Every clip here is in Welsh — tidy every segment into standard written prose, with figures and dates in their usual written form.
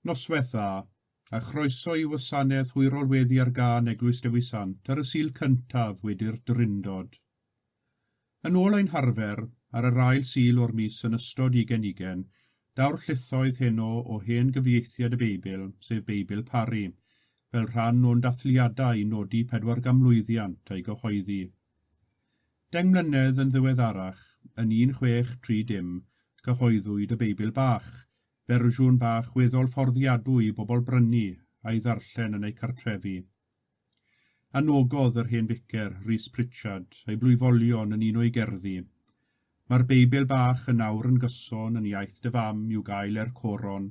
Noswaith dda, a chroeso i wasanaeth hwyrol weddi ar gân Eglwys Dewi Sant ar y Sul cyntaf wedi'r Drindod. Yn ôl ein harfer, ar yr ail Sul o'r mis yn ystod ugain ugain, daw'r llithoedd heno o hen gyfieithiad y Beibl, sef Beibl Parry, fel rhan o'n dathliadau i nodi pedwarganmlwyddiant a'i gyhoeddi. Deng mlynedd yn ddiweddarach, yn 1630, cyhoeddwyd y Beibl Bach, fersiwn bach weddol fforddiadwy i bobl brynu a'i ddarllen yn eu cartrefi. Anogodd yr hen ficer, Rhys Pritchard, ei blwyfolion yn un o'i gerddi. Mae'r Beibl bach yn awr yn gyson yn iaith dy fam i'w gael er coron,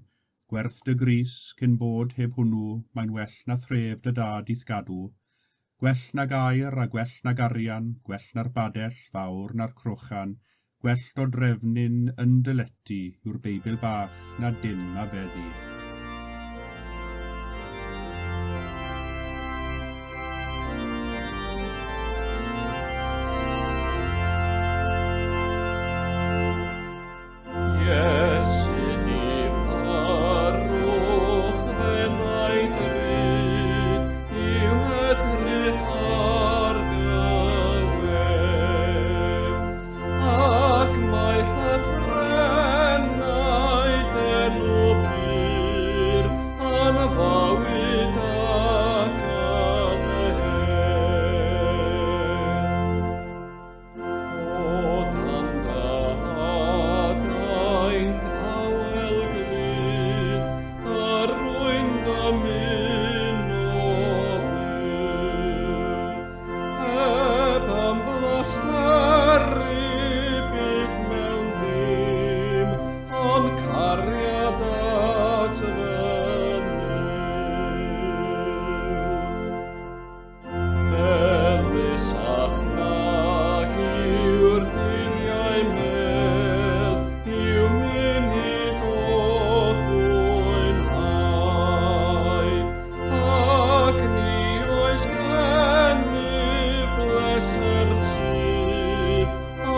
gwerth dy grys, cyn bod heb hwnnw, mae'n well na thref dy dad i'th gadw. Gwell nag aur a gwell nag arian, gwell na'r badell fawr na'r crochan, Gwell dodrefnyn yn dy lety yw'r Beibl bach na dim a feddi. Iesu difarwch fy naid ryd i'w edrych ar dy wedd. Ac mae llythrennau d'enw pur yn fywyd ac yn hedd. O dan dy adain tawel glyd, yr rwy'n dymuno byw. Heb ymblysheru byth mewn dim, ond cariad at fy Nuw. Melys ac nag yw'r diliau mel i'w munud o fwynhau. Ac ni oes gennyf bleser sydd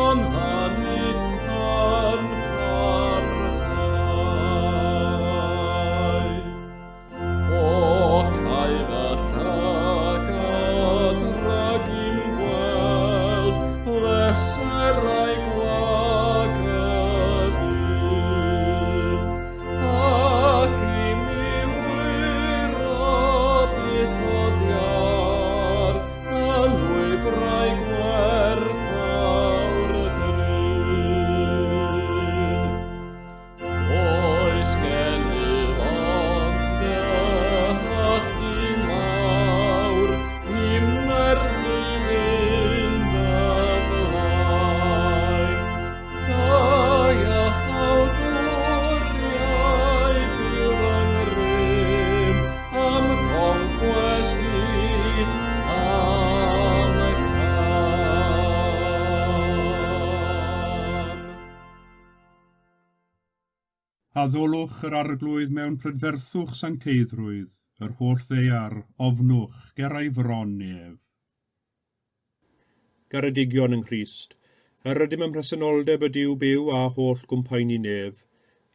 ond hynny yn parhau. O, cau fy llygad rhag i'm gweld pleserau gwag y byd, ac i mi wyro byth oddiar y lwybrau gwerthfawr drud. Oes gennyf ond dy allu mawr i'm nerthu fynd ymlaen. Dy iachawdwriaeth yw fy ngrym am concwest i am y cam. Addolwch yr Arglwydd mewn prydferthwch sancteiddrwydd, yr holl ddaear, ofnwch, ger ei fron ef. Garedigion yng Nghrist, yr ydym ym mhresenoldeb y Duw byw a holl gwmpaeni nef,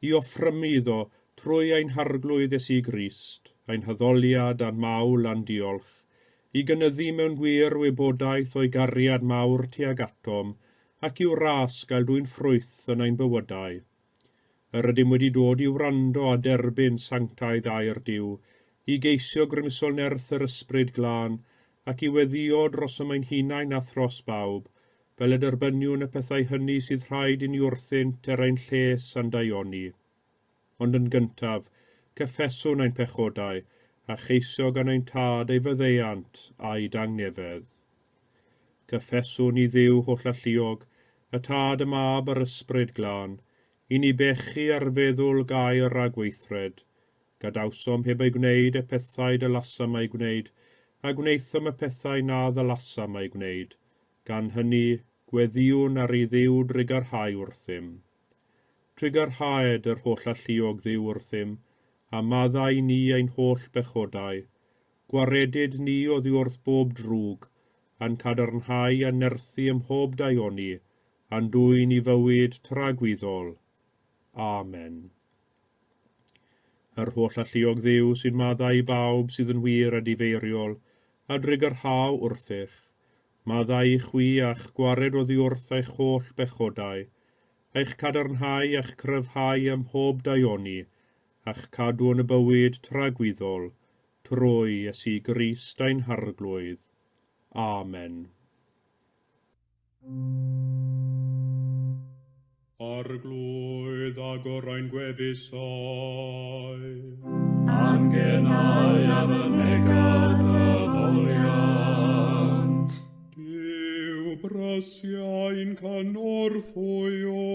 i offrymu iddo, trwy ein Harglwydd Iesu Grist, ein haddoliad a'n mawl a'n diolch, i gynyddu mewn gwir wybodaeth o'i gariad mawr tuag atom, ac i'w ras gael dwyn ffrwyth yn ein bywydau. Yr ydym wedi dod i wrando a derbyn sanctaidd air Duw, i geisio grymusol nerth yr Ysbryd Glân, ac i weddïo drosom ein hunain a thros bawb, fel y derbyniwn y pethau hynny sydd rhaid i ni wrthynt er ein lles a'n daioni. Ond yn gyntaf, cyffeswn ein pechodau, a cheisio gan ein Tad ei faddeuant a'i dangnefedd. Cyffeswn i Dduw hollalluog, y Tad, y Mab a'r Ysbryd Glân, i ni bechu ar feddwl, gair a gweithred. Gadawsom heb eu gwneud y pethau dylasam eu gwneud, a gwnaethom y pethau na ddylasam eu gwneud. Gan hynny, gweddïwn ar i Dduw drugarhau wrthym. Trugarhaed yr Hollalluog Dduw wrthym, a maddau i ni ein holl bechodau. Gwaredid ni oddiwrth bob drwg, a'n cadarnhau a nerthu ym mhob daioni, a'n dwyn i fywyd tragwyddol. Amen. Yr holl alluog Dduw sy'n maddau i bawb sydd yn wir a difeiriol, a drugarhau wrthych, maddau i chwi a'ch gwared oddi wrth eich holl bechodau, eich cadarnhau a'ch cryfhau ym mhob daioni, a'ch cadw yn y bywyd tragwyddol, trwy Iesu Grist ein Harglwydd. Amen. Arglwydd, agor ein gwefusau. A'n genau a fynega dy foliant. Duw brysiau'n cynorthwyo.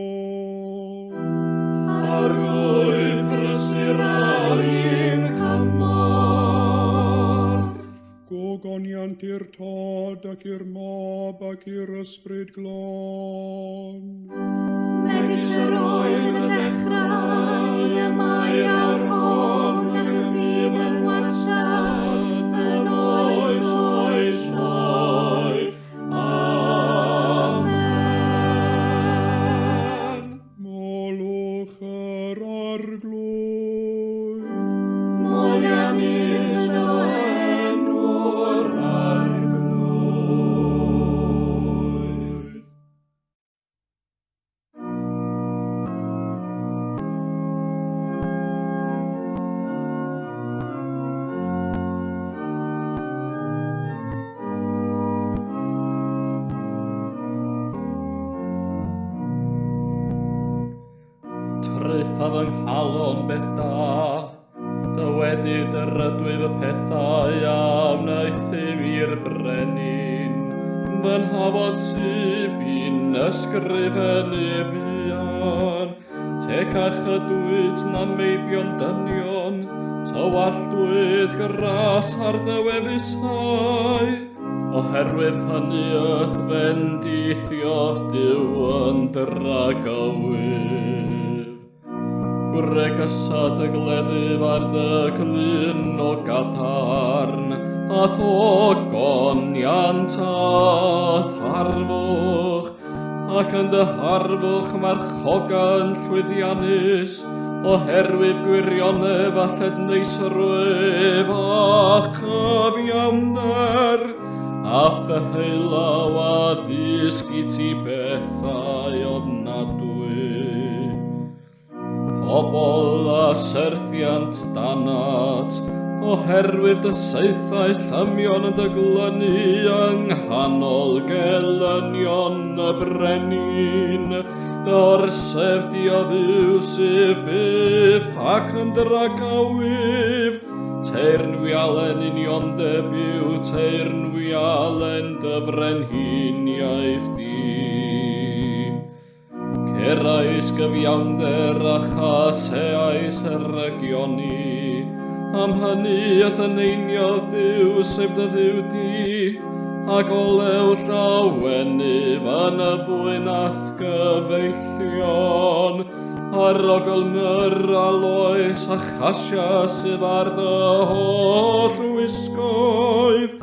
Arglwydd, brysur ar ein cymorth. Gogoniant i'r Tad ac i'r Mab ac i'r Ysbryd Glân. Megis yr oedd yn y dechrau, y mae awr hon ac y bydd yn wastad, yn oes oesoedd. Amen. Molwch yr Arglwydd. Moliannus fyddo enw'r Arglwydd. Traetha fy nghalon beth da, dywedyd yr ydwyf y pethau a wnaethum i'r brenin, fy nhafod sy'n ysgrifennu buan, tecach ydwyt na meibion dynion, tywalltwyd gras ar dy wefusau, oherwydd hynny y'th fendithiodd Duw yn dragywydd. Gwregysa dy gleddyf ar dy glun o gadarn, a thogoniant a tharfwch, ac yn dy harfwch marchoga yn llwyddiannus, oherwydd gwirionedd a lledneisrwydd a chyfiawnder, a thyheulaw a ddysg i ti bethau ofnadwy. Pobl a serthiant danat, oherwydd dy saethau llymion yn dy glynu yng nghanol gelynion y brenin. Dy orsef di o Dduw sydd byth ac yn dragywydd, teyrnwialen uniondeb yw teyrnwialen dy frenhiniaeth di. Cerais gyfiawnder a chaseais rygioni, am hynny y'th eneiniodd Duw sef dy Dduw di, ac olew llawenydd yn y fwyn a'th gyfeillion, arogl myrr a loes a chasia sydd ar dy holl wisgoedd,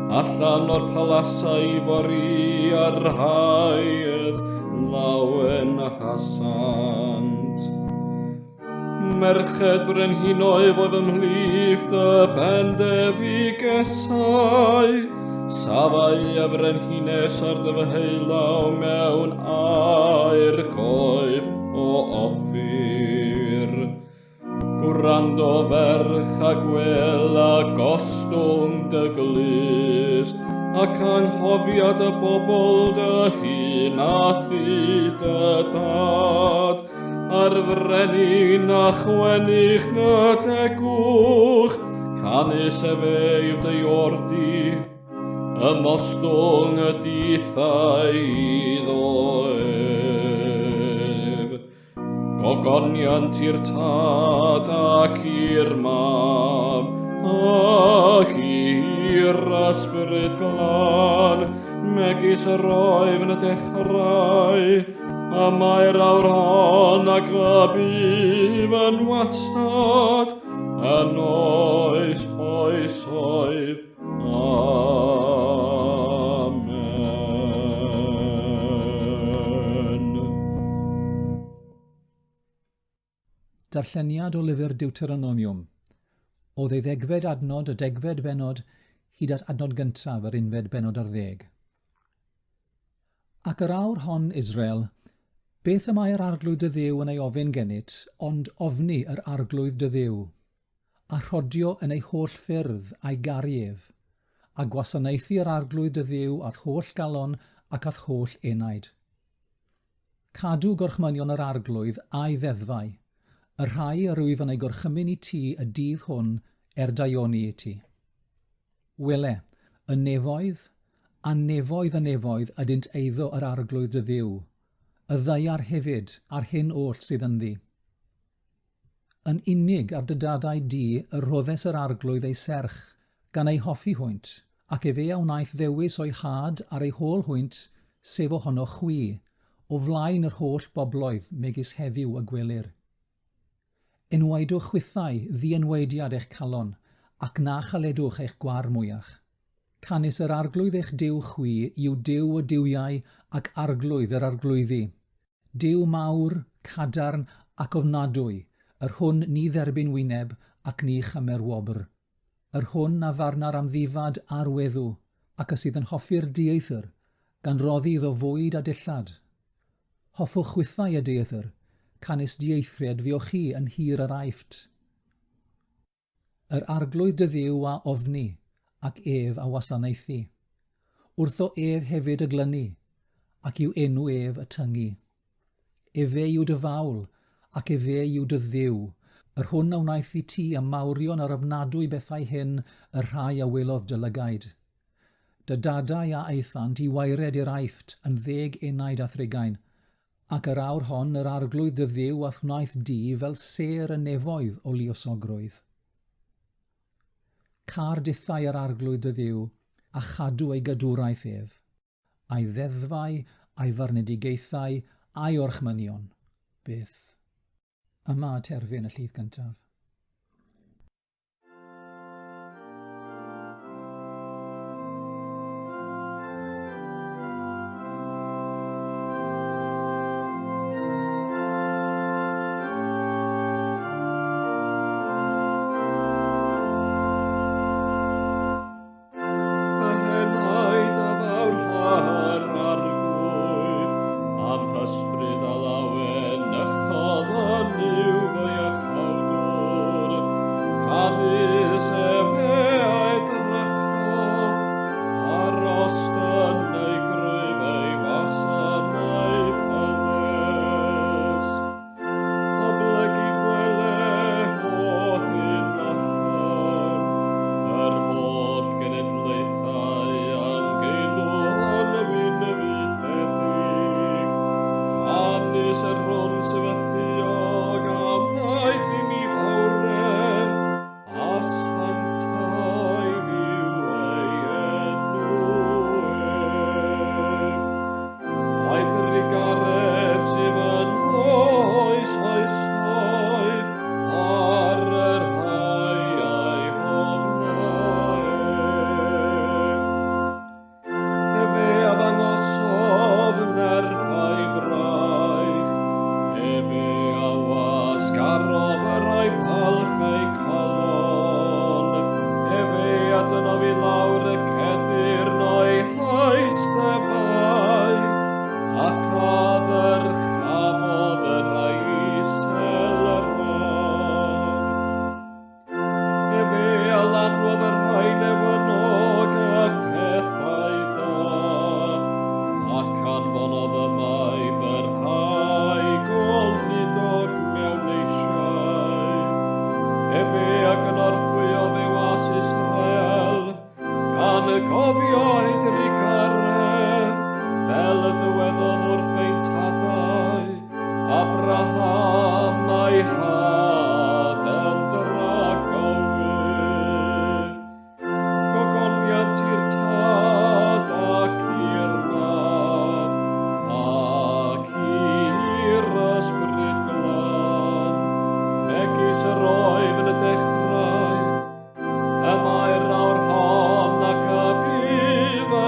allan o'r palasau fory a'r rhai lawen hasant. Merched brenhinoedd oedd ymhlith dy bendefigesau, safai y frenhines ar dy fheulaw mewn aur coeth o Offir. Gwrando ferch a gwel a gostwng dy glust, ac anghofia dy bobl dy hun a thŷ dy dad, ar frenin a chwennych na degwch, canys efe yw dy iordi, ymostwng y dithau iddo ef. Gogoniant i'r Tad ac i'r Mab ac i'r Ysbryd Glân, megis yr oedd yn y dechrau, a mae'r awr hon ac y bydd yn wastad, yn oes oesoedd. Amen. Darlleniad o lyfr Deuteronomiwm, o ddeuddegfed adnod y degfed bennod hyd at adnod gyntaf yr unfed bennod ar ddeg. Ac yr awr hon, Israel, beth y mae'r Arglwydd dy Dduw yn ei ofyn gennyt, ond ofni yr Arglwydd dy Dduw, a rhodio yn ei holl ffyrdd a'i garu ef, a gwasanaethu yr Arglwydd dy Dduw â'th holl galon ac â'th holl enaid. Cadw gorchmynion yr Arglwydd a'i ddeddfau, y rhai yr wyf yn eu gorchymyn i ti y dydd hwn er daioni i ti. Wele, y nefoedd, a nefoedd y nefoedd ydynt eiddo yr Arglwydd dy Dduw, y ddaear hefyd, a'r hyn oll sydd ynddi. Yn unig ar dy dadau di y rhoddes yr Arglwydd ei serch, gan eu hoffi hwynt, ac efe a wnaeth ddewis o'i had ar eu hôl hwynt, sef ohonoch chwi, o flaen yr holl bobloedd, megis heddiw y gwelir. Enwaedwch chwithau ddienwaediad eich calon, ac na chaledwch eich gwar mwyach. Canys yr Arglwydd eich Duw chwi yw Duw y duwiau ac Arglwydd yr arglwyddi, Duw mawr, cadarn ac ofnadwy, yr hwn ni dderbyn wyneb ac ni chymer wobr. Yr hwn a farna'r amddifad a'r weddw, ac y sydd yn hoffi'r dieithr, gan roddi iddo fwyd a dillad. Hoffwch chwithau y dieithr, canys dieithriad fuoch chi yn nhir yr Aifft. Yr Arglwydd dy Dduw a ofni, ac ef a wasanaethi. Wrtho ef hefyd y glynu, ac i'w enw ef y tyngu. Efe yw dy fawl, ac efe yw dy Dduw, yr hwn a wnaeth i ti y mawrion a'r ofnadwy bethau hyn, y rhai a welodd dy lygaid. Dy dadau a aethant i waered i'r Aifft yn ddeg enaid a thrigain, Ac yr awr hon yr Arglwydd dy Dduw a'th wnaeth di fel sêr y nefoedd o luosogrwydd. Car dithau yr Arglwydd dy Dduw, a chadw ei gadwraeth ef, a'i ddeddfau, a'i farnedigaethau, a'i orchmynion, byth. Yma y terfyn y llith gyntaf.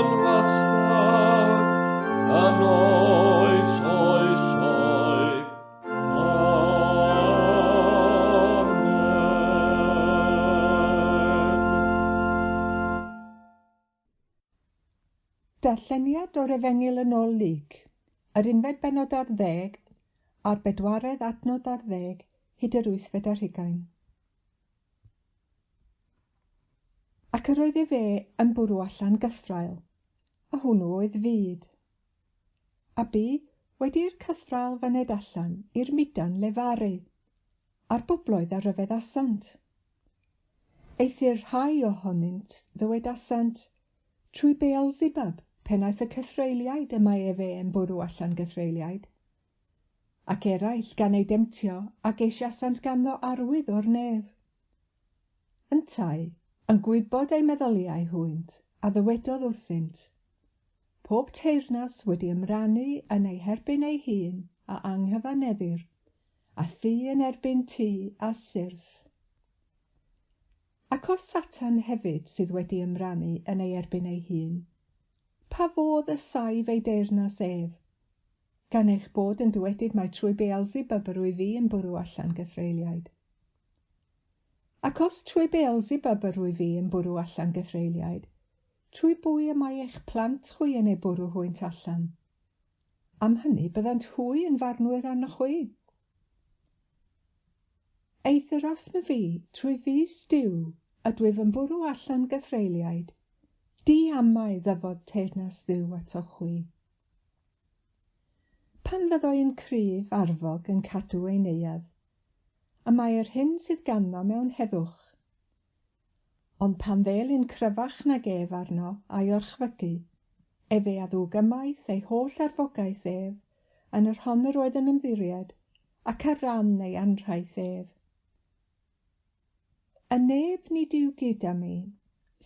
Yn wastad, yn oes. Darlleniad o'r Efengyl yn ôl Luc, yr 11, a'r 14 hyd yr 28. Ac yr oedd efe yn bwrw allan gythraul, a hwnnw oedd fud. A bu wedi'r cythraul fyned allan i'r mudan lefaru, a'r bobloedd a ryfeddasant. Eithr rhai ohonynt ddywedasant, trwy Beelzebub, pennaeth y cythreuliaid y mae efe yn bwrw allan gythreuliaid. Ac eraill gan ei demtio a geisiasant ganddo arwydd o'r nef. Yntau, yn gwybod eu meddyliau hwynt, a ddywedodd wrthynt, pob teyrnas wedi ymrannu yn ei herbyn ei hun a anghyfaneddir, a thŷ yn erbyn tŷ a syrth. Ac os Satan hefyd sydd wedi ymrannu yn ei erbyn ei hun, pa fodd y saif ei deyrnas ef? Gan eich bod yn dywedyd mai trwy Beelzebub yr wyf fi yn bwrw allan gythreuliaid. Ac os trwy Beelzebub yr wyf fi yn bwrw allan gythreuliaid, trwy bwy y mae eich plant chwi yn eu bwrw hwynt allan? Am hynny byddant hwy yn farnwyr arnoch chwi. Eithr os my fi, trwy fys Duw, ydwyf yn bwrw allan gythreuliaid, diamau ddyfod teyrnas Dduw atoch chwi. Pan fyddo un cryf arfog yn cadw ei neuadd, a mae yr hyn sydd ganddo mewn heddwch. Ond pan ddêl un cryfach nag ef arno a'i orchfygu, efe a ddwg ymaith ei holl arfogaeth ef, yn yr hon yr oedd yn ymddiried, ac ar ran ei anrhaith ef. Y neb nid yw gyda mi,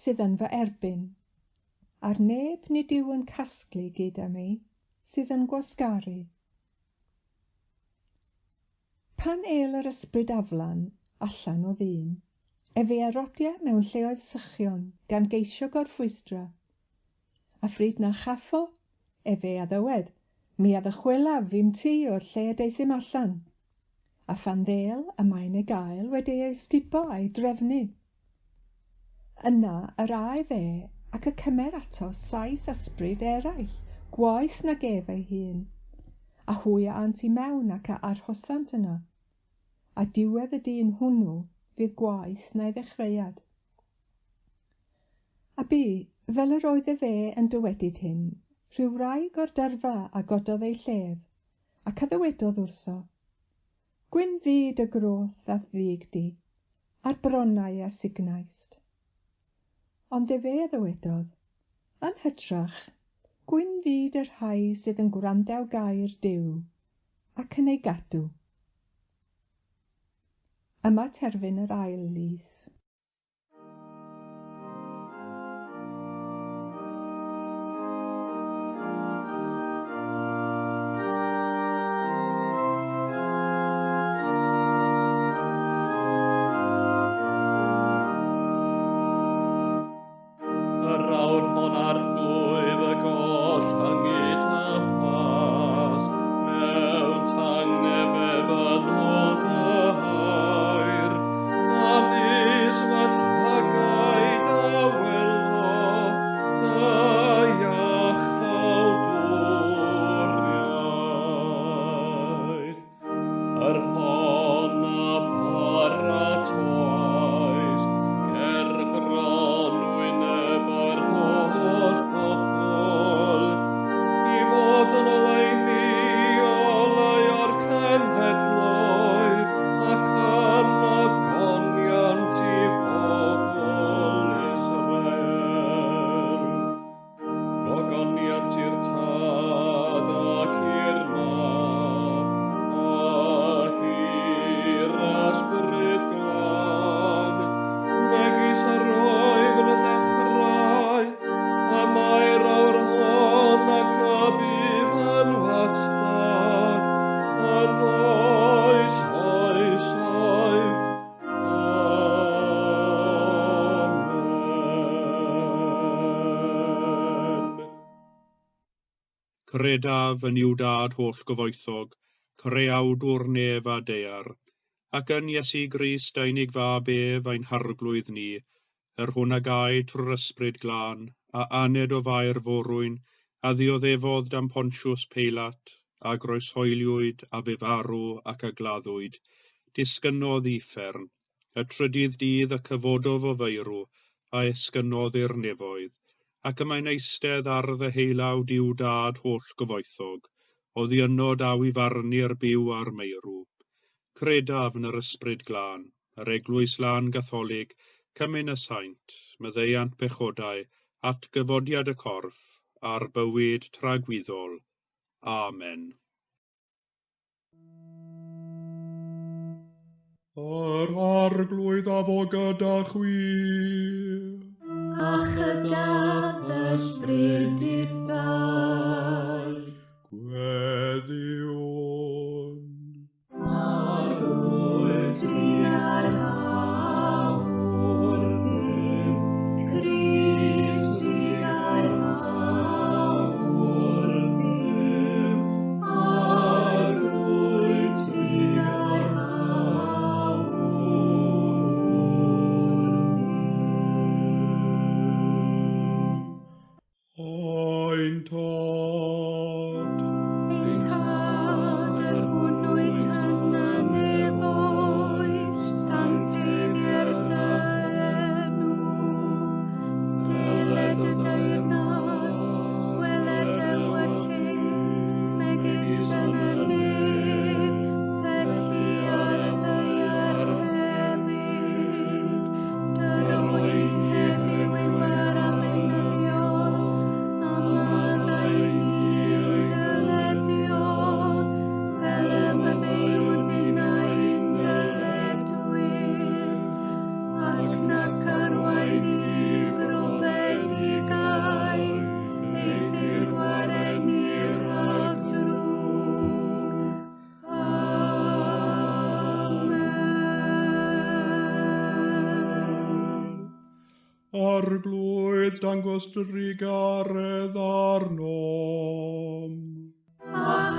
sydd yn fy erbyn, a'r neb nid yw yn casglu gyda mi, sydd yn gwasgaru. Pan êl yr ysbryd aflan allan o ddyn, efe a rodia mewn lleoedd sychion gan geisio gorffwystra. A phryd na chaffo, efe a ddywed, mi a ddychwelaf i'm tŷ o'r lle y deuthum allan. A phan ddêl y mae'n ei gael wedi ei ysgubo a'i drefnu. Yna yr â efe ac y cymer ato 7 ysbryd eraill, gwaeth nag ef ei hun, a hwy a ânt i mewn ac a arhosant yno. A diwedd y dyn hwnnw fydd gwaeth na'i ddechreuad. A bu, fel yr oedd efe yn dywedyd hyn, rhyw wraig o'r dyrfa a gododd ei llef, ac a ddywedodd wrtho, gwyn fyd y groth a'th ddig di, a'r bronnau a sugnaist. Ond efe a ddywedodd, yn hytrach, gwyn fyd y rhai sydd yn gwrandaw gair Duw, ac yn ei gadw. Yma terfyn yr ail lith. Yr awr hon arglwydd y gollyngu tapas, mewn tangnefedd yn ôl dy air, canys fy llygaid a welodd dy iachawdwriaeth. Yr hon a paratoais ger bron wyneb yr holl bobl, i fod yn oleuni oleuo'r cenhedloedd, ac yn ogoniant i bobl Israel. Gogoniant i'r Tad ac i'r Mab, ac i'r Ysbryd Glân, megis yr oedd yn y dechrau, y mae'r awr hon ac y bydd yn wastad, yn oes oesoedd. Amen. Credaf yn Nuw Dad holl gyfoethog, creawdwr nef a daear, ac yn Iesu Grist ei unig fab ef ein harglwydd ni, yr hwn a gaed trwy'r ysbryd glân, a aned o Fair forwyn, A ddioddefodd dan Pontius Peilat, a groeshoeliwyd, a fu farw ac a gladdwyd, disgynnodd i uffern, y trydydd dydd y cyfododd o feirw, a esgynnodd i'r nefoedd, ac y mae'n eistedd ar ddeheulaw Duw Dad holl gyfoethog, oddi yno daw i farnu'r byw a'r meirw. Credaf yn yr Ysbryd Glân, yr Eglwys Lân Gatholig, cymun y saint, maddeuant pechodau, atgyfodiad y corff, a'r bywyd tragwyddol. Amen. Yr Arglwydd a fo gyda chwi. A chyda ysbryd dithau. Gweddïwn. Arglwydd trugarha wrthym, Crist trugarha wrthym, Arglwydd trugarha wrthym. Ein Tad. Ein Tad, yr hwn wyt yn y nefoedd, sancteiddier dy enw. Deled y deyrnas, gweler dy ewyllys, megis yn y nef, felly ar y ddaear hefyd. Dyro i heddiw ein bara beunyddiol, a maddau i ni ein dyledion, fel y maddeuwn ninnau ein dyledwyr, ac nac arwain ni i brofedigaeth, eithr gwared ni rhag drwg. Amen. Arglwydd, dangos drugaredd arnom. A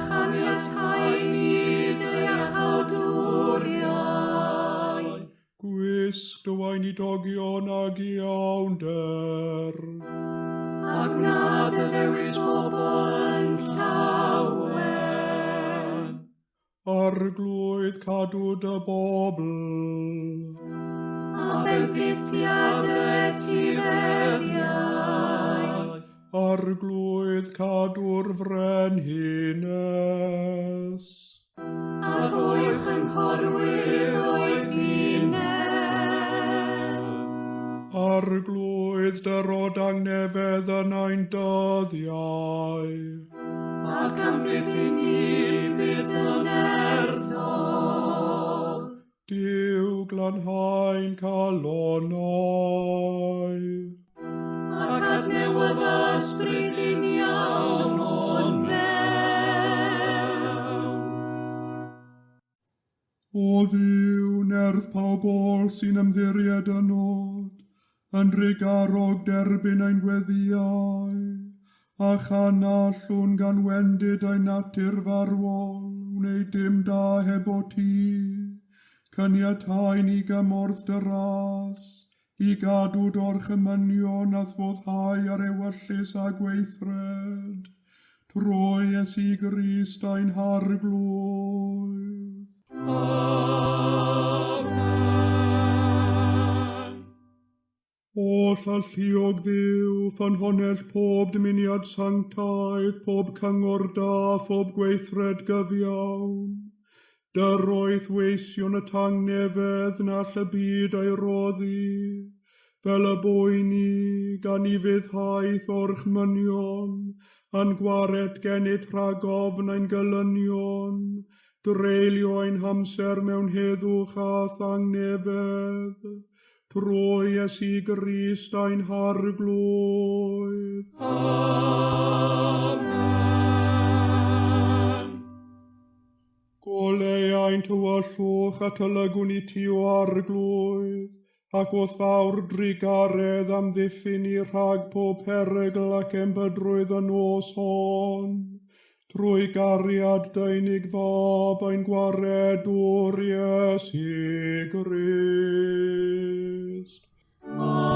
chaniatáu ni dy iachawdwriaeth. Gwisg dy weinidogion ag iawnder. A gwna dy ddewis bobl yn llawen. Arglwydd, cadw dy bobl. A bendithia dy etifeddiaeth. Arglwydd, cadw'r frenhines. A rhoi chynghorwyr oedd uned. Arglwydd, dyrod angnefedd yn ein dyddiau. Ac amddiffyn ni byth yn nerthol. Duw glanhau'n calonnau. Ac adnewydda ysbryd un iawn o'n mewn. O Dduw, nerth pawb oll sy'n ymddiried ynot, yn drugarog derbyn ein gweddïau, a chan allwn gan wendid ein natur farwol, wneud dim da heb o ti, caniatáu ni gymorth dy ras, i gadw d'orchymynion a foddhau ar ewyllys a gweithred, trwy Iesu Grist ein Harglwydd. Amen. Oll alluog Dduw, ffynhonnell pob dymuniad sanctaidd, pob cyngor da, phob gweithred gyfiawn. Dyroedd weision y tangnefedd na all y byd ei roddi, fel y boeni gan i fuddhaeth orchmynion, a'n gwared gennyt rhag ofn ein gelynion, dreulio ein hamser mewn heddwch a thangnefedd, trwy Iesu Grist ein Harglwydd. Amen. Goleuai'n tywyllwch a tylygwn i ti o Arglwydd, ac wrth fawr drugaredd amddiffyn ni rhag pob perygl ac embydrwydd y nos hon, trwy gariad dy unig fab ein gwaredwr Iesu Grist. Amen.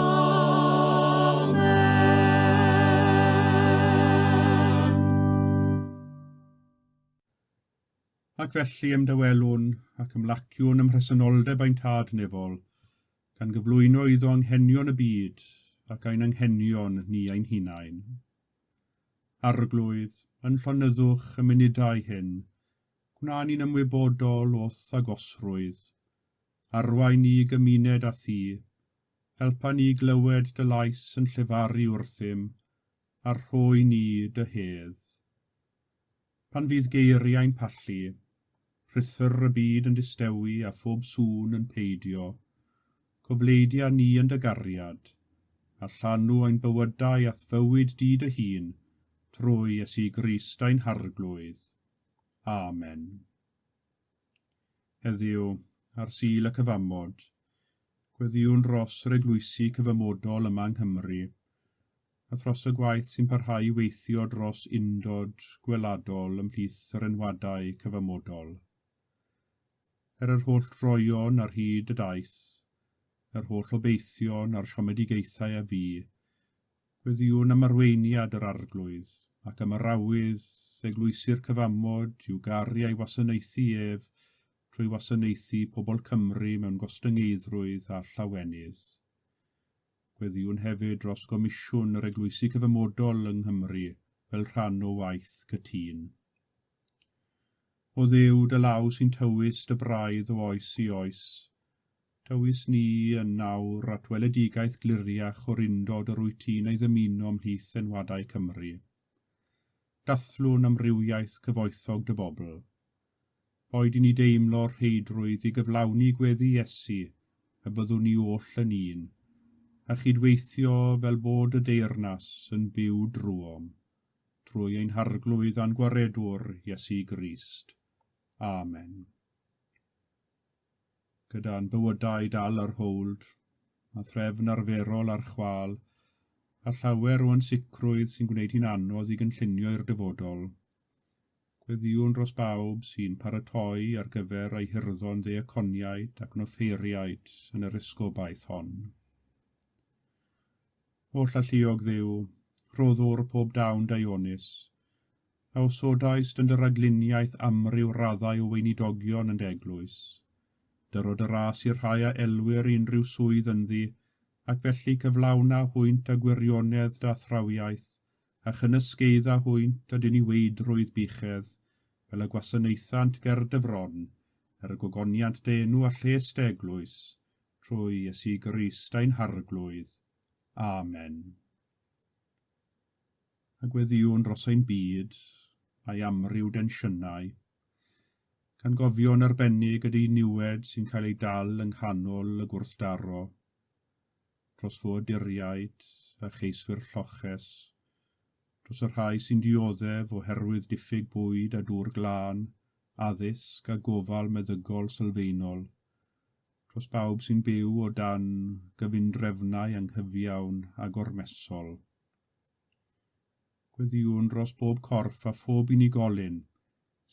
Ac felly ymdawelwn ac ymlaciwn ym mhresenoldeb ein Tad nefol, gan gyflwyno iddo anghenion y byd ac ein anghenion ni ein hunain. Arglwydd, yn llonyddwch y munudau hyn, gwna ni'n ymwybodol o'th agosrwydd. Arwain ni i gymuned â thi, helpa ni glywed dy lais yn llefaru wrthym, a rhoi ni dy hedd. Pan fydd geiriau'n pallu, rhuthr y byd yn distewi a phob sŵn yn peidio, cofleidia ni yn dy gariad, a llanw ein bywydau a'th fywyd di dy hun, trwy Iesu Grist ein Harglwydd. Amen. Heddiw, ar Sul y Cyfamod, gweddïwn dros yr eglwysi cyfamodol yma yng Nghymru, a thros y gwaith sy'n parhau i weithio dros undod gweladol ymhlith yr enwadau cyfamodol. Er yr holl droeon ar hyd y daith, yr holl obeithion a'r siomedigaethau a fu, gweddïwn am arweiniad yr Arglwydd ac am yr awydd eglwysi'r cyfamod i'w garu a'i wasanaethu ef trwy wasanaethu pobl Cymru mewn gostyngeiddrwydd a llawenydd. Gweddïwn hefyd dros Gomisiwn yr Eglwysi Cyfamodol yng Nghymru fel rhan o waith cytûn. O Dduw, dy law sy'n tywys dy braidd o oes i oes, tywys ni yn nawr at weledigaeth gliriach o'r undod yr wyt ti'n ei ddymuno ymhlith enwadau Cymru. Dathlwn amrywiaeth cyfoethog dy bobl. Boed i ni deimlo'r rheidrwydd i gyflawni gweddi Iesu y byddwn ni oll yn un, a chydweithio fel bod y deyrnas yn byw drwom, trwy ein Harglwydd a'n Gwaredwr Iesu Grist. Amen. Gyda'n bywydau dal ar hold, a threfn arferol ar chwâl, a llawer o ansicrwydd sy'n gwneud hi'n anodd i gynllunio i'r dyfodol, gweddïwn dros bawb sy'n paratoi ar gyfer eu hurddo'n ddiaconiaid ac yn offeiriaid yn yr esgobaeth hon. Holl alluog Dduw, rhoddwr pob dawn daionus, a osodaist yn dy ragluniaeth amryw raddau o weinidogion yn dy eglwys. Dyro dy ras i'r rhai a elwir i unrhyw swydd ynddi, ac felly cyflawna hwynt â gwirionedd dy athrawiaeth, a chynysgeidda hwynt â diniweidrwydd buchedd, fel y gwasanaethant ger dy fron, er y gogoniant dy enw a lles dy eglwys, trwy Iesu Grist ein Harglwydd. Amen. A gweddïwn dros ein byd, a'i amryw densiynau, gan gofio'n arbennig y diniwed sy'n cael ei dal yng nghanol y gwrthdaro, dros ffoaduriaid a cheiswyr lloches, dros y rhai sy'n dioddef oherwydd diffyg bwyd a dŵr glân, addysg a gofal meddygol sylfaenol, dros bawb sy'n byw o dan gyfundrefnau anghyfiawn a gormesol. Gweddïwn dros bob corff a phob unigolyn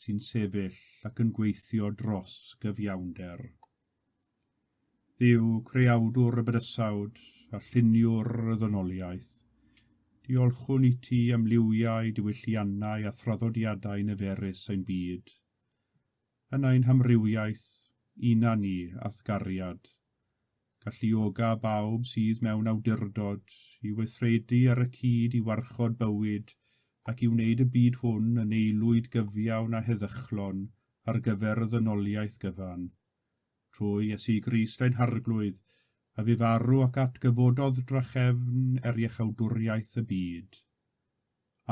sy'n sefyll ac yn gweithio dros gyfiawnder. Dduw, creawdwr y bydysawd a lluniwr y ddynoliaeth, diolchwn i ti am liwiau, diwylliannau a thraddodiadau niferus ein byd. Yn ein hamrywiaeth, una ni a'th gariad. Galluoga bawb sydd mewn awdurdod i weithredu ar y cyd i warchod bywyd ac i wneud y byd hwn yn aelwyd gyfiawn a heddychlon ar gyfer y ddynoliaeth gyfan. Trwy Iesu Grist ein Harglwydd, a fu farw ac atgyfododd drachefn er iachawdwriaeth y byd.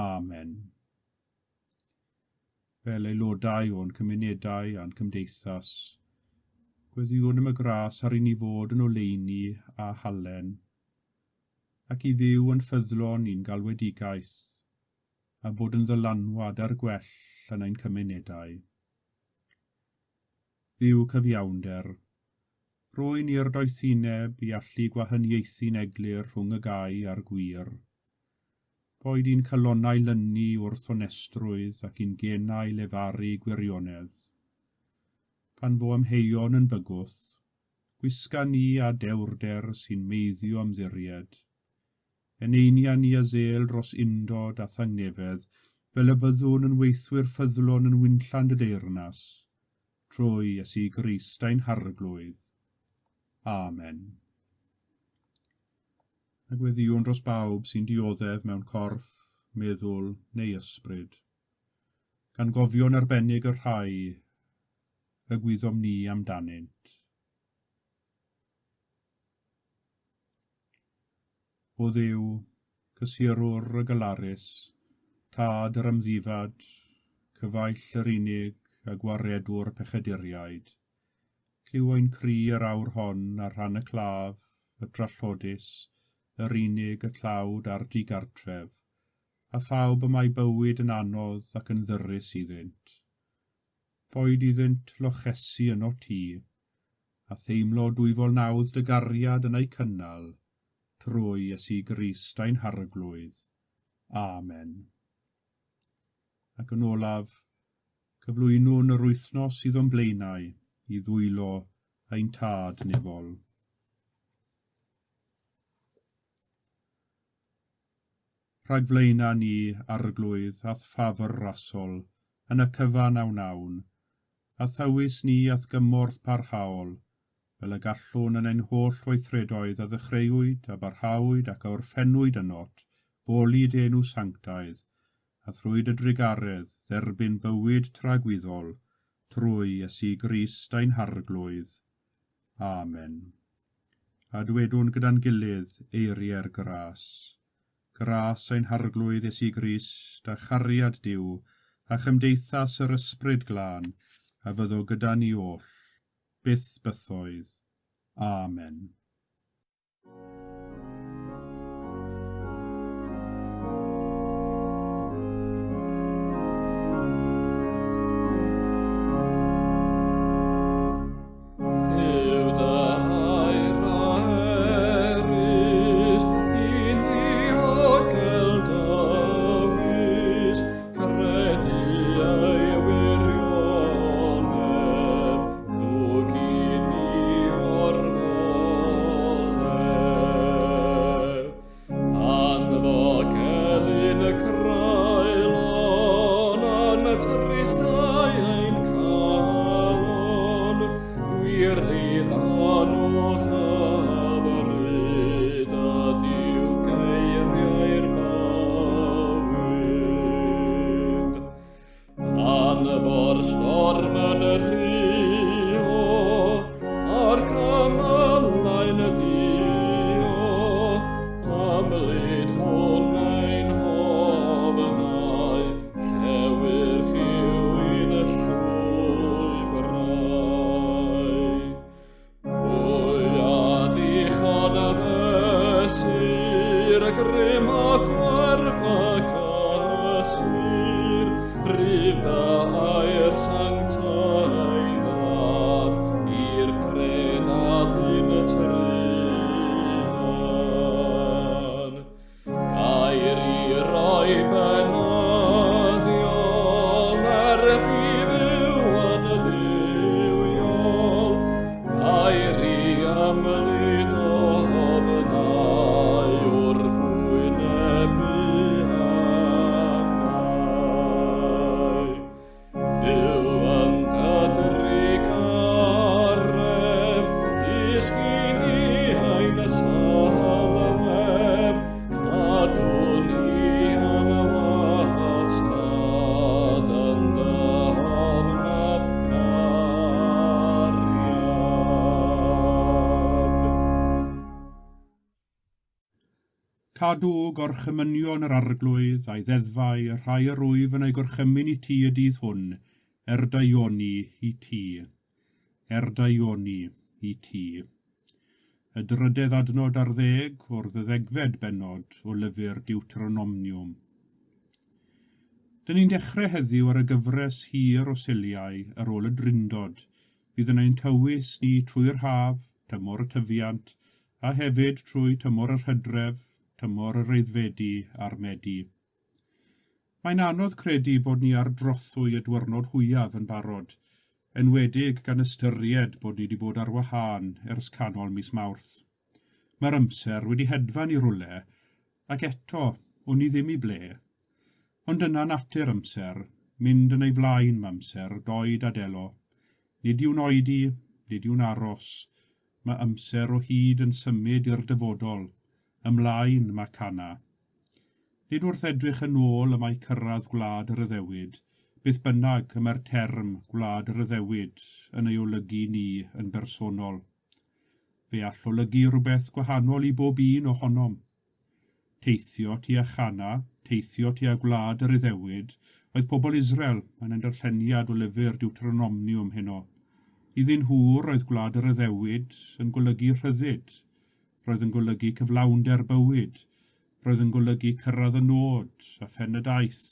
Amen. Fel aelodau o'n cymunedau a'n cymdeithas, gweddïwn am y gras ar i ni fod yn oleuni a halen, ac i fyw yn ffyddlon i'n galwedigaeth, a bod yn ddylanwad ar gwell yn ein cymunedau. Dduw cyfiawnder, rhoi ni'r doethineb i allu gwahaniaethu'n eglur rhwng y gau a'r gwir. Boed i'n calonnau lynu wrth onestrwydd ac i'n genau lefaru gwirionedd. Pan fo amheuon yn bygwth, gwisga ni â dewrder sy'n meiddio ymddiried. Eneinia ni â zel dros undod a thangnefedd, fel y byddwn yn weithwyr ffyddlon yn winllan dy deyrnas. Trwy Iesu Grist ein Harglwydd. Amen. A gweddïwn dros bawb sy'n dioddef mewn corff, meddwl neu ysbryd, gan gofio'n arbennig y rhai y gwyddom ni amdanynt. O Dduw, cysurwr y galarus, tad yr amddifad, cyfaill yr unig a gwaredwr pechaduriaid, clyw ein cri yr awr hon ar rhan y claf, y drallodus, yr unig, y tlawd a'r digartref, a phawb y mae bywyd yn anodd ac yn ddyrys iddynt. Boed iddynt lochesu yno ti, a theimlo dwyfol nawdd dy gariad yn eu cynnal, trwy Iesu Grist ein Harglwydd. Amen. Ac yn olaf, cyflwynwn yr wythnos sydd o'n blaenau i ddwylo ein Tad nefol. Rhagflaena ni, Arglwydd, a'th ffafr rasol, yn y cyfan a wnawn, a thywys ni a'th gymorth parhaol, fel y gallwn yn ein holl weithredoedd a ddechreuwyd, a barhawyd ac a orffennwyd ynot, foli dy enw sanctaidd, a thrwy dy drugaredd dderbyn bywyd tragwyddol, trwy Iesu Grist ein Harglwydd. Amen. A dwedwn gyda'n gilydd eiriau'r gras. Gras ein Harglwydd Iesu Grist, a chariad Duw, a chymdeithas yr Ysbryd Glân, a fyddo gyda ni oll, byth bythoedd. Amen. Duw dy air a erys, i ni ogel dywys, credu ei wirionedd, ddwg i ni orfoledd. Pan fo gelyn y creulon yn tristau ein calon, gwir ddiddanwch hyfryd ydyw geiriau'r bywyd. Pan fo'r storm yn rhuo, a'r cymylau'n duo, ymlid hwn ein hofnau, llewyrch yw ein llwybrau. Pwy a ddichon y fesur, y grym a gwerth y cysur, rhydd dy air sanctaidd lan i'r credadun truan. Gair i roi benoddion er fi fyw yn dduwiol, gair i ymlid ofnau wrth wynebu angau. Duw yn dy drugaredd, dysg i ni ein salmeb, cadw ni yn wastad yn dy ofnaf cariad. Cadw gorchymynion yr Arglwydd a'i ddeddfau, y rhai yr wyf yn eu gorchymyn i ti y dydd hwn, er daioni i ti. Er daioni i ti. Y drydedd adnod ar ddeg o'r ddeuddegfed bennod o lyfr Deuteronomium. Dyn ni'n dechrau heddiw ar y gyfres hir o Suliau ar ôl y Drindod, fydd yn ein tywys ni trwy'r haf, tymor y tyfiant, a hefyd trwy tymor yr hydref, tymor yr aeddfedu a'r medi. Mae'n anodd credu bod ni ar drothwy y dwyrnod hwyaf yn barod, enwedig gan ystyried bod ni wedi bod ar wahân ers canol mis Mawrth. Mae'r amser wedi hedfan i rywle, ac eto, wn i ddim i ble. Ond dyna natur amser, mynd yn ei flaen mae amser, doed a delo. Nid yw'n oedi, nid yw'n aros. Mae amser o hyd yn symud i'r dyfodol. Ymlaen mae Cana. Nid wrth edrych yn ôl y mae cyrraedd gwlad yr addewid, beth bynnag y mae'r term gwlad yr addewid yn ei olygu ni yn bersonol. Fe all olygu rhywbeth gwahanol i bob un ohonom. Teithio tua Chana, teithio tua gwlad yr Iddewid, oedd pobl Israel yn ein darlleniad o lyfr Deuteronomium heno. Iddyn nhw roedd gwlad yr Iddewid yn golygu rhyddid, roedd yn golygu cyflawnder bywyd, roedd yn golygu cyrraedd y nod a phen y daith,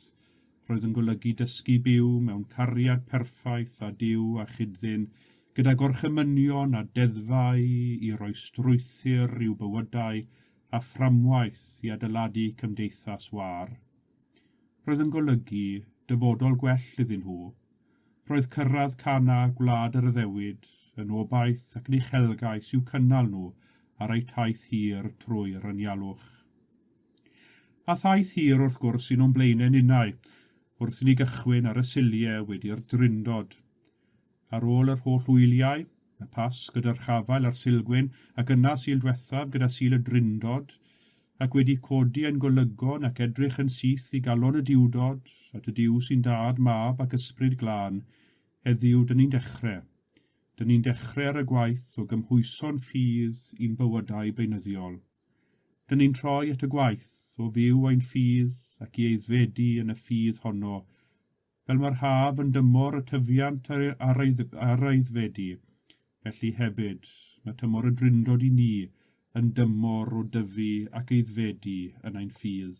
roedd yn golygu dysgu byw mewn cariad perffaith a Duw a chyd-ddyn, gyda gorchymynion a deddfau i roi strwythur i'w bywydau a fframwaith i adeiladu cymdeithas wâr. Roedd yn golygu dyfodol gwell iddyn nhw. Roedd cyrraedd Cana gwlad yr addewid yn obaith ac yn uchelgais i'w cynnal nhw ar eu taith hir trwy'r anialwch. A thaith hir wrth gwrs un o'n blaenau ninnau, wrth i ni gychwyn ar y Suliau wedi'r Drindod. Ar ôl yr holl wyliau, y Pasg gyda'r chafael a'r Sulgwyn ac yna Sul dwethaf gyda Sul y Drindod, ac wedi codi ein golygon ac edrych yn syth i galon y Duwdod, at y Duw sy'n Dad, Mab ac Ysbryd Glân, heddiw dyn ni'n dechrau. Dyn ni'n dechrau ar y gwaith o gymhwyso'n ffydd i'n bywydau beunyddiol. Dyn ni'n troi at y gwaith o fyw ein ffydd ac i aeddfedu yn y ffydd honno, fel mae'r haf yn dymor y tyfiant a'r aeddfedu, felly hefyd mae tymor y Drindod i ni yn dymor o dyfu ac aeddfedu yn ein ffydd.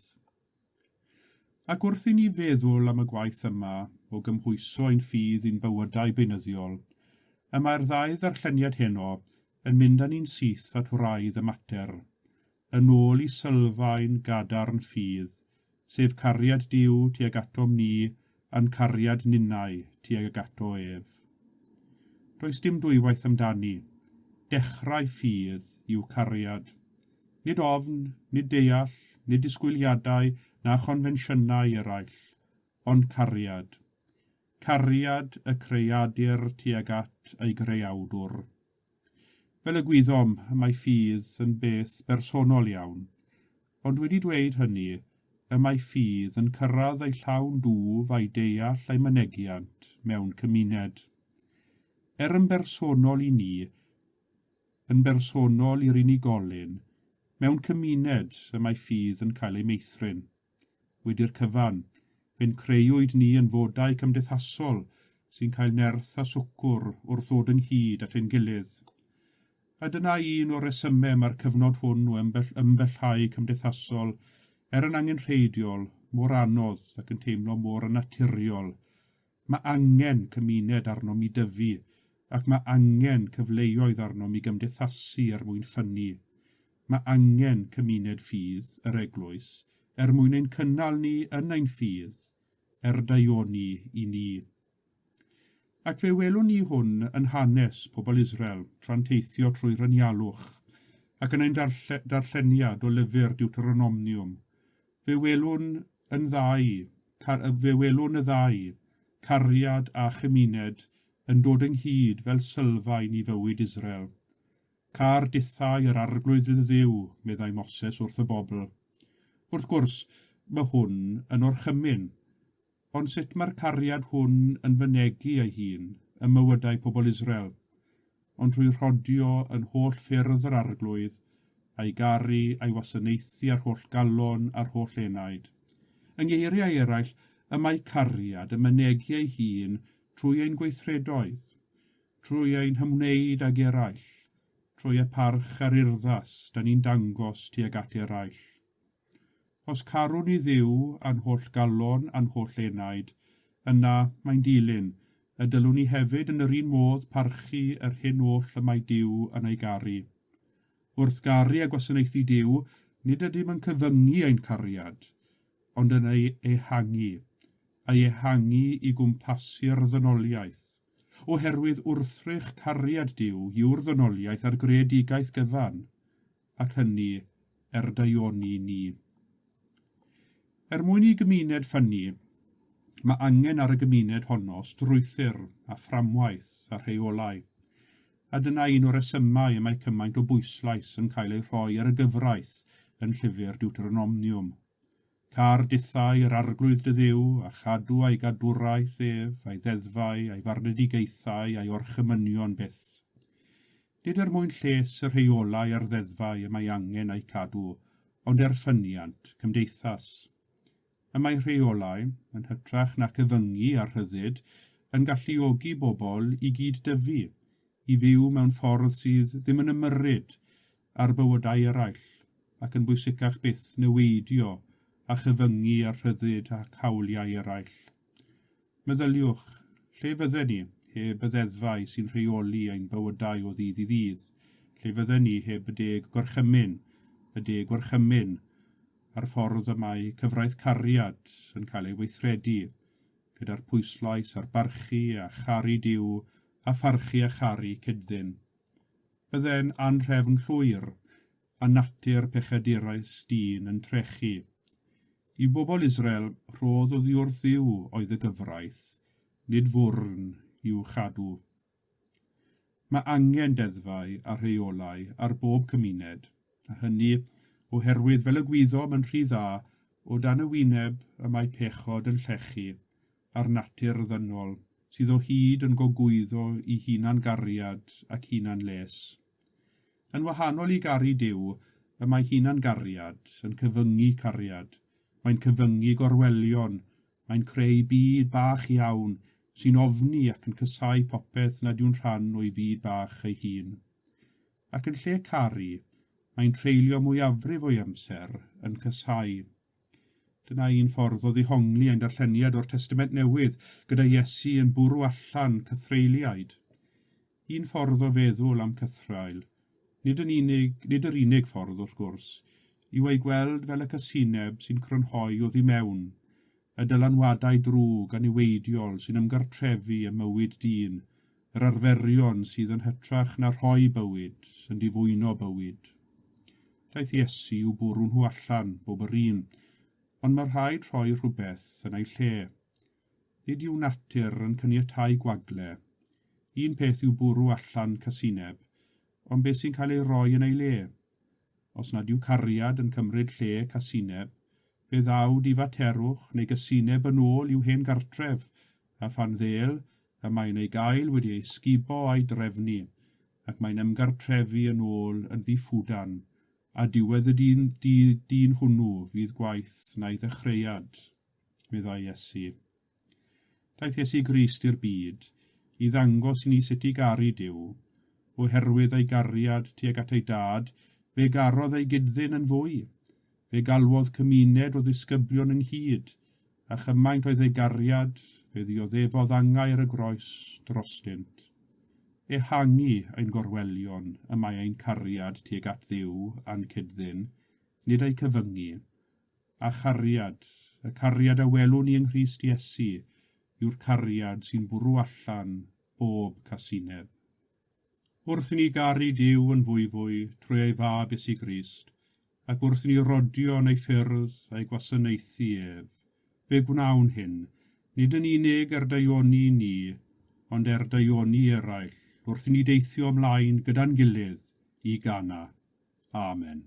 Ac wrth i ni feddwl am y gwaith yma o gymhwyso ein ffydd i'n bywydau beunyddiol, y mae'r ddau ddarlleniad heno yn mynd â ni'n syth at wraidd y mater, yn ôl i sylfaen gadarn ffydd, sef cariad Duw tuag atom ni a'n cariad ninnau tuag ato ef. Does dim dwywaith amdani. Dechrau ffydd yw cariad. Nid ofn, nid deall, nid disgwyliadau na chonfensiynau eraill, ond cariad. Cariad y creadur tuag at ei greawdwr. Fel y gwyddom, mae ffydd yn beth bersonol iawn, ond wedi dweud hynny, y mae ffydd yn cyrraedd ei llawn dwf a'i deall a'i mynegiant mewn cymuned. Er yn bersonol i ni, yn bersonol i'r unigolyn, mewn cymuned y mae ffydd yn cael ei meithrin. Wedi'r cyfan, fe'n creuwyd ni yn fodau cymdeithasol sy'n cael nerth a swcwr wrth ddod ynghyd at ein gilydd. A dyna un o'r resymau mae'r cyfnod hwn o ymbellhau cymdeithasol, er yn angenrheidiol, mor anodd ac yn teimlo mor annaturiol. Mae angen cymuned arnom i dyfu, ac mae angen cyfleoedd arnom i gymdeithasu er mwyn ffynnu. Mae angen cymuned ffydd, yr eglwys, er mwyn ein cynnal ni yn ein ffydd, er daioni i ni. Ac fe welwn ni hwn yn hanes pobl Israel tra'n teithio trwy'r anialwch, ac yn ein darlleniad o lyfr Deuteronomium. Fe welwn yn ddau, fe welwn y ddau, cariad a chymuned, yn dod ynghyd fel sylfaen i fywyd Israel. Car dithau yr Arglwydd dy Dduw, meddai Moses wrth y bobl. Wrth gwrs, mae hwn yn orchymyn. Ond sut mae'r cariad hwn yn fynegi ei hun ym mywydau pobl Israel? Ond trwy rhodio yn holl ffyrdd yr Arglwydd, a'i garu a'i wasanaethu â'r holl galon a'r holl enaid. Yng ngeiriau eraill, y mae cariad yn mynegi ei hun trwy ein gweithredoedd, trwy ein hymwneud ag eraill, trwy y parch a'r urddas da ni'n dangos tuag at eraill. Os carwn ni Dduw â'n holl galon a'n holl enaid, yna, mae'n dilyn, y dylwn ni hefyd yn yr un modd parchu yr hyn oll y mae Duw yn ei garu. Wrth garu a gwasanaethu Duw, nid ydym yn cyfyngu ein cariad, ond yn ei ehangu, a'i ehangu i gwmpasu'r ddynoliaeth, oherwydd wrthrych cariad Duw yw'r ddynoliaeth a'r greadigaeth gyfan, ac hynny er daioni ni. Er mwyn i gymuned ffynnu, Mae angen ar y gymuned honno strwythur a fframwaith a rheolau. A dyna un o'r resymau y mae cymaint o bwyslais yn cael ei rhoi ar y gyfraith yn llyfr Deuteronomium. Car dithau yr arglwydd dy ddiw, a chadw a'i gadwraeth ef, a'i ddeddfau, a'i farnedigaethau, a'i orchymynion byth. Nid er mwyn lles y rheolau a'r ddeddfau y mae angen eu cadw, ond er ffyniant cymdeithas. Y mae rheolau, yn hytrach na cyfyngu ar rhyddid, yn galluogi bobl i gyd-dyfu, i fyw mewn ffordd sydd ddim yn ymyrryd ar bywydau eraill, ac yn bwysicach byth neweidio a chyfyngu ar rhyddid ac hawliau eraill. Meddyliwch, lle fydden ni heb y ddeddfau sy'n rheoli ein bywydau o ddydd i ddydd? Lle fydden ni heb y deg gorchymyn, y deg gorchymyn, a'r ffordd y mae cyfraith cariad yn cael ei weithredu, gyda'r pwyslais ar barchu a charu Duw a pharchu a charu cyd-ddyn? Bydde'n anhrefn llwyr, a natur pechadurus dyn yn trechu. I bobl Israel, rhodd oddi wrth Dduw oedd y gyfraith, nid fwrn i'w chadw. Mae angen deddfau a rheolau ar bob cymuned, a hynny oherwydd fel y gwyddom yn rhy dda, o dan y wyneb y mae pechod yn llechu, a'r natur ddynol, sydd o hyd yn gogwyddo i hunan gariad ac hunan les. Yn wahanol i garu Duw, y mae hunan gariad yn cyfyngu cariad, mae'n cyfyngu gorwelion, mae'n creu byd bach iawn sy'n ofni ac yn casáu popeth nad yw'n rhan o'i fyd bach ei hun. Ac yn lle caru, mae'n treulio mwyafrif o'i amser yn casáu. Dyna un ffordd o ddihongli ein darlleniad o'r Testament Newydd, gyda Iesu yn bwrw allan cythreuliaid. Un ffordd o feddwl am cythraul, nid, yn unig, nid yr unig ffordd wrth gwrs, yw ei gweld fel y casineb sy'n crynhoi oddi mewn, y dylanwadau drwg a niweidiol sy'n ymgartrefu ym mywyd dyn, yr arferion sydd yn hytrach na rhoi bywyd, yn difwyno bywyd. Daeth Iesu i'w bwrw nhw allan, bob yr un, ond mae rhaid rhoi rhywbeth yn ei lle. Nid yw natur yn caniatáu gwagle. Un peth yw bwrw allan casineb, ond beth sy'n cael ei roi yn ei le? Os nad yw cariad yn cymryd lle casineb, fe ddaw difaterwch neu gysineb yn ôl i'w hen gartref, a phan ddêl, y mae'n ei gael wedi ei sgubo a'i drefnu, ac mae'n ymgartrefu yn ôl yn ddiffwdan, a diwedd y dyn, dyn hwnnw fydd gwaith na'i ddechreuad, meddai Iesu. Daeth Iesu Grist i'r byd i ddangos i ni sut i garu Duw. Oherwydd ei gariad tuag at ei dad, fe garodd ei gyd-ddyn yn fwy. Fe galwodd cymuned o ddisgyblion ynghyd, a chymaint oedd ei gariad, fe ddioddefodd angau ar y groes drostynt. Ehangu ein gorwelion y mae ein cariad tuag at Dduw a'n cyd-ddyn, nid eu cyfyngu. A chariad, y cariad a welwn ni yng Nghrist Iesu, yw'r cariad sy'n bwrw allan bob casineb. Wrth i ni garu Duw yn fwyfwy trwy ei Fab Iesu Grist, ac wrth i ni rodio yn ei ffyrdd a'i gwasanaethu ef, fe gwnawn hyn, nid yn unig er daioni ni, ond er daioni eraill, wrth i ni deithio ymlaen gyda'n gilydd i Gana. Amen.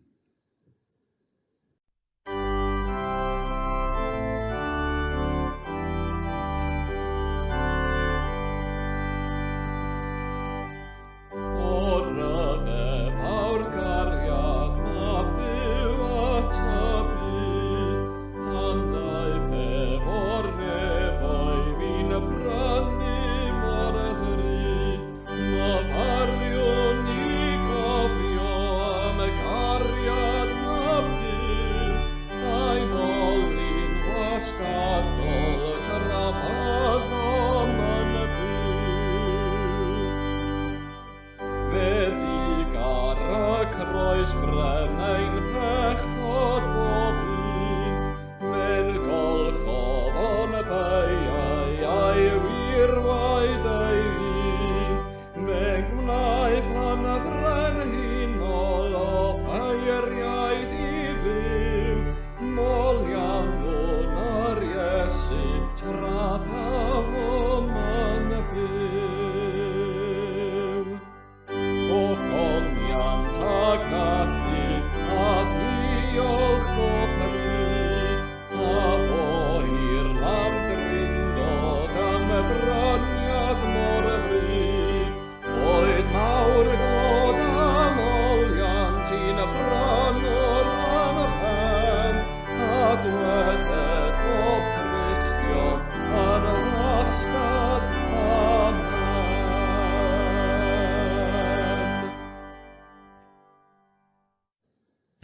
O ryfedd fawr gariad mab Duw at y byd, pan ddaeth ef o'r nefoedd i'n brynu mor ddrud. Myfyriwn i gofio am y gariad. pob Cristion yn wastad. Amen.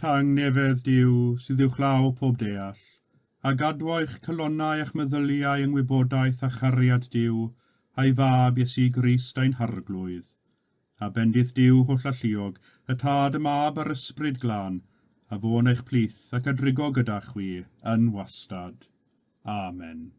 Tangnefedd Duw sydd uwchlaw pob deall, a gadwo eich calonnau a'ch meddyliau yng ngwybodaeth a chariad Duw, a'i fab Iesu Grist ein harglwydd. A bendith Duw holl alluog, y Tad, y Mab a'r Ysbryd Glân, a fo'n eich plith ac a drigo gyda chwi yn wastad. Amen.